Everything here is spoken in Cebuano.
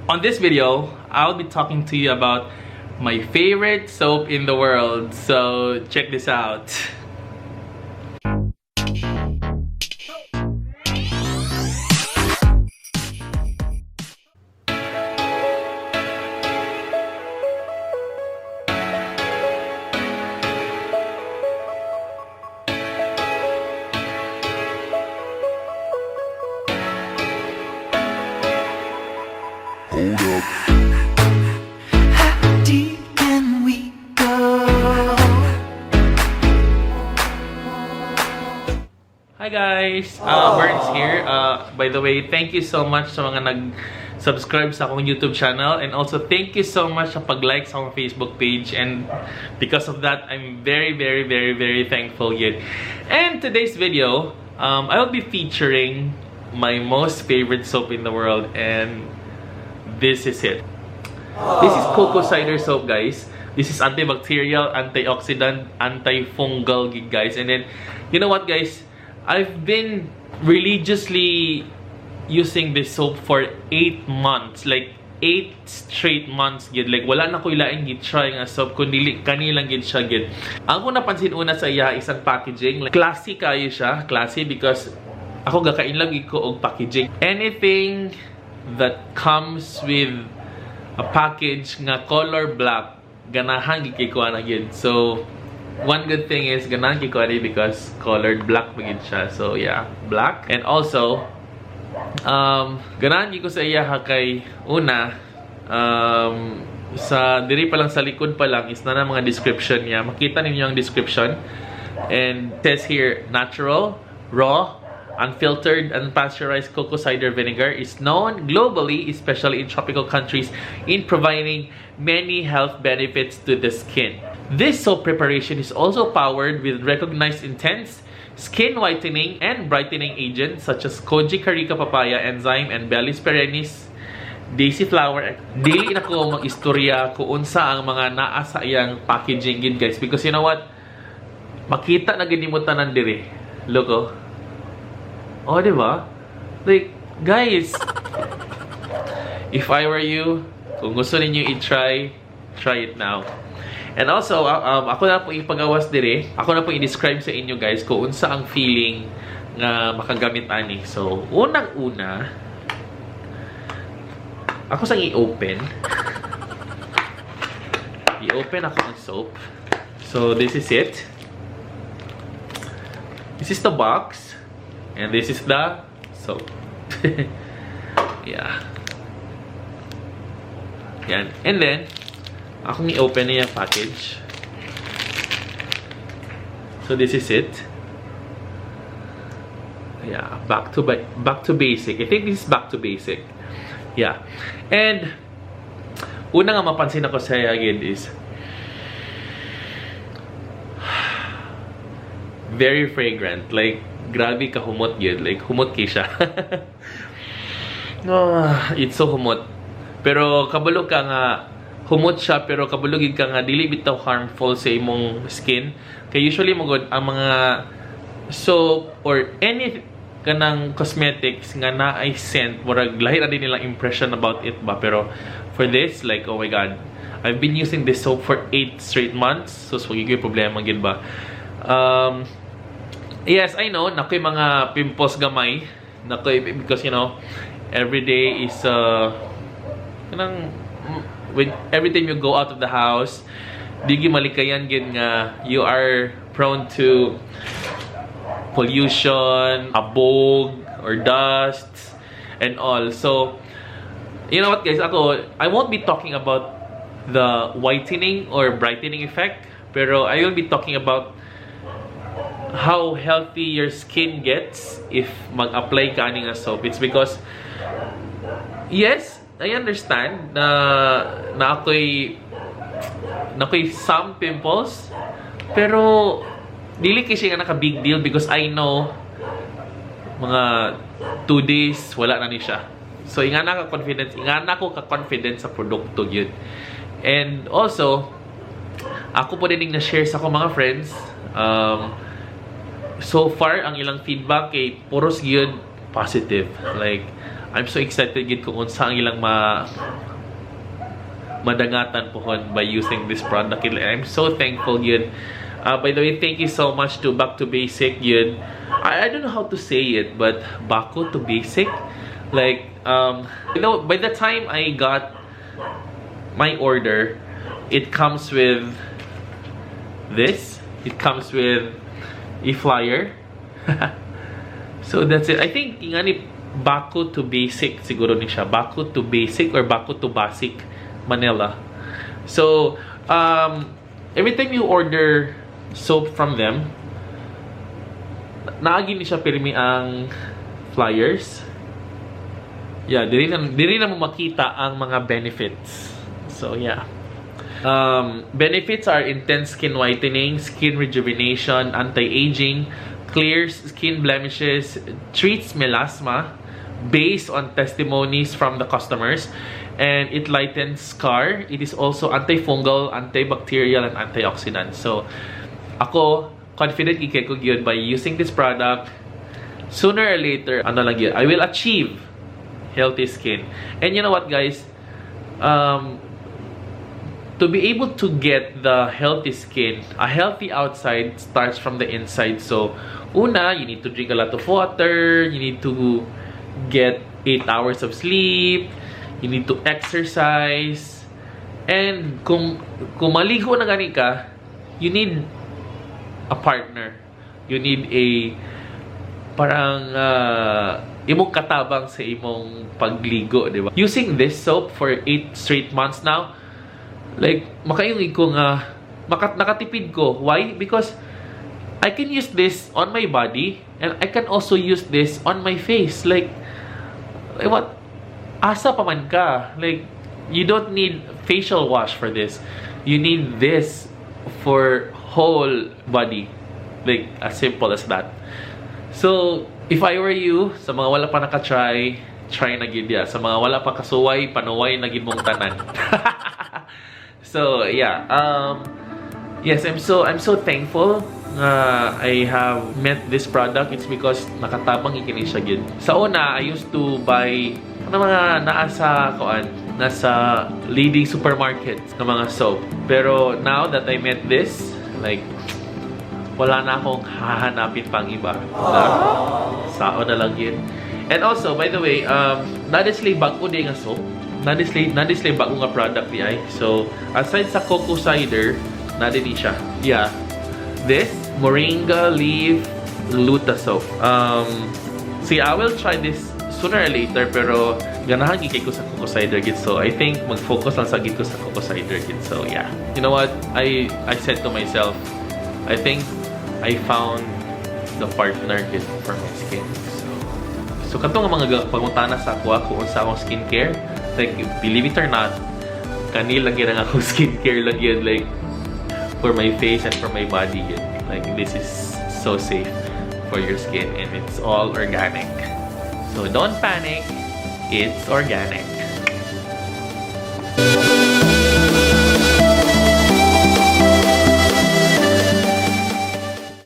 On this video, I'll be talking to you about my favorite soap in the world. So check this out. Hold up. How deep can we go? Hi guys! Burns here. By the way, thank you so much sa mga nag-subscribe sa akong YouTube channel, and also thank you so much sa pag-like sa akong Facebook page, and because of that, I'm very, very, very, very thankful yet. And today's video, I will be featuring my most favorite soap in the world, and this is it. This is cocoa cider soap, guys. This is antibacterial, antioxidant, antifungal, gig, guys. And then, you know what, guys? I've been religiously using this soap for 8 months. Like, 8 straight months, gid. Like, wala na ko ilaing gitry nga soap, kundi kani lang gid siya, gid. Ang ko napansin una sa iya isang packaging. Like, classy kayo siya. Classy because ako gakain lang gid ko og packaging. Anything that comes with a package nga color black, ganahan gid kay ko ana gid. So one good thing is ganahan gid ko ani because colored black pa gid siya. So yeah, black. And also ganahan gid ko sa iya ha kay una, sa diri pa lang, sa likod pa lang is na na mga description niya. Makita ninyo ang description, and it says here, "Natural, raw, unfiltered, unpasteurized cocoa cider vinegar is known globally, especially in tropical countries, in providing many health benefits to the skin. This soap preparation is also powered with recognized intense skin whitening and brightening agents such as Koji Karika Papaya enzyme and Bellis Perennis Daisy Flower." Dili na ko mag-istorya kung unsa ang mga naa sa iyang packaging gid, guys, because you know what? Makita na gid nimo tanan diri. Look, oh. Oh, di ba? Like, guys, if I were you, kung gusto ninyo i-try, try it now. And also, ako na po ipagawas dire. Ako na po i-describe sa inyo, guys, kung unsa ang feeling nga makagamit ani. So, unang-una, ako sang i-open. I-open ako ang soap. So, this is it. This is the box. And this is the soap. Yeah. Yan. And then, akong i-open na yung package. So, this is it. Yeah. Back to basic. I think this is back to basic. Yeah. And, una nga mapansin ako sa again is very fragrant. Like, grabe ka humot yun. Like, humot kay siya. Ah, it's so humot. Pero kabalo ka nga humot siya, pero kabalo gid ka nga dili bitaw harmful sa imong skin. Kay usually magod ang mga soap or any kanang cosmetics nga naay scent, murag lahi na din nilang impression about it ba. Pero for this, like, oh my God, I've been using this soap for 8 straight months, so wag gyud problema gid ba. Yes, I know nakoy mga pimples gamay nakoy because every day is kanang when every time you go out of the house, di gyud malikayan gid nga you are prone to pollution, abog, or dust, and all. So, you know what, guys, ako, I won't be talking about the whitening or brightening effect, pero I will be talking about how healthy your skin gets if mag-apply ka ani nga soap. It's because, yes, I understand na ako'y some pimples, pero dili kay siya nga naka big deal because I know mga 2 days wala na ni siya. So ingana ko ka confidence sa produkto gyud. And also, ako po din na share sa akong mga friends. So far ang ilang feedback kay puros gyud positive. Like, I'm so excited gid kung unsa ang ilang madangatan pohon by using this product. I'm so thankful yun. By the way, thank you so much to Back to Basic yun. I don't know how to say it, but Baku to Basic. Like, by the time I got my order, it comes with this. It comes with a flyer. So that's it. I think ingani Baku to Basic siguro ni siya. Baku to Basic or Baku to Basic Manila. So, every time you order soap from them, naa gyud ni siya pirmi ang flyers. Yeah, diri na mo makita ang mga benefits. So, yeah. Benefits are intense skin whitening, skin rejuvenation, anti-aging, clears skin blemishes, treats melasma based on testimonies from the customers, and it lightens scar. It is also antifungal, antibacterial, and antioxidant. So, ako, confident kay ko gyud by using this product, sooner or later, ano lang yun, I will achieve healthy skin. And you know what, guys? To be able to get the healthy skin, a healthy outside starts from the inside. So, una, you need to drink a lot of water, you need to get 8 hours of sleep, you need to exercise, and kung maligo na gani ka, you need a partner. You need a parang imong katabang sa imong pagligo, di ba? Using this soap for 8 straight months now, like, makaingon ko nga, nakatipid ko. Why? Because I can use this on my body and I can also use this on my face. Like what? Asa pa man ka? Like, you don't need facial wash for this. You need this for whole body. Like, as simple as that. So, if I were you, sa mga wala pa naka-try, try na gid ya. Sa mga wala pa kasuway, panuway na gid mong tanan. So, yeah. Yes, I'm so thankful nga I have met this product. It's because nakatabang kini siya gid. Sa una, I used to buy ano mga naa sa kuan, nasa leading supermarkets ng mga soap. Pero now that I met this, like wala na akong hahanapin pang iba. Na, sao na lang yun. And also, by the way, naa sila bag-o din nga soap. Naa sila bago nga product diay. So, aside sa coco cider, naa din siya. Yeah. This, Moringa Leaf Gluta Soap. See, I will try this sooner or later, pero ganahan gid kay ko sa coco cider gid. So, I think mag-focus lang sa gid ko sa coco cider gid. So, yeah. You know what? I said to myself, I think I found the partner gid for my skin. So katong nga mga pangutana sa ako kung unsa akong skincare, like believe it or not, kani lang yun ang akong skincare lang yun, like for my face and for my body yun. Like this is so safe for your skin and it's all organic. So don't panic, it's organic.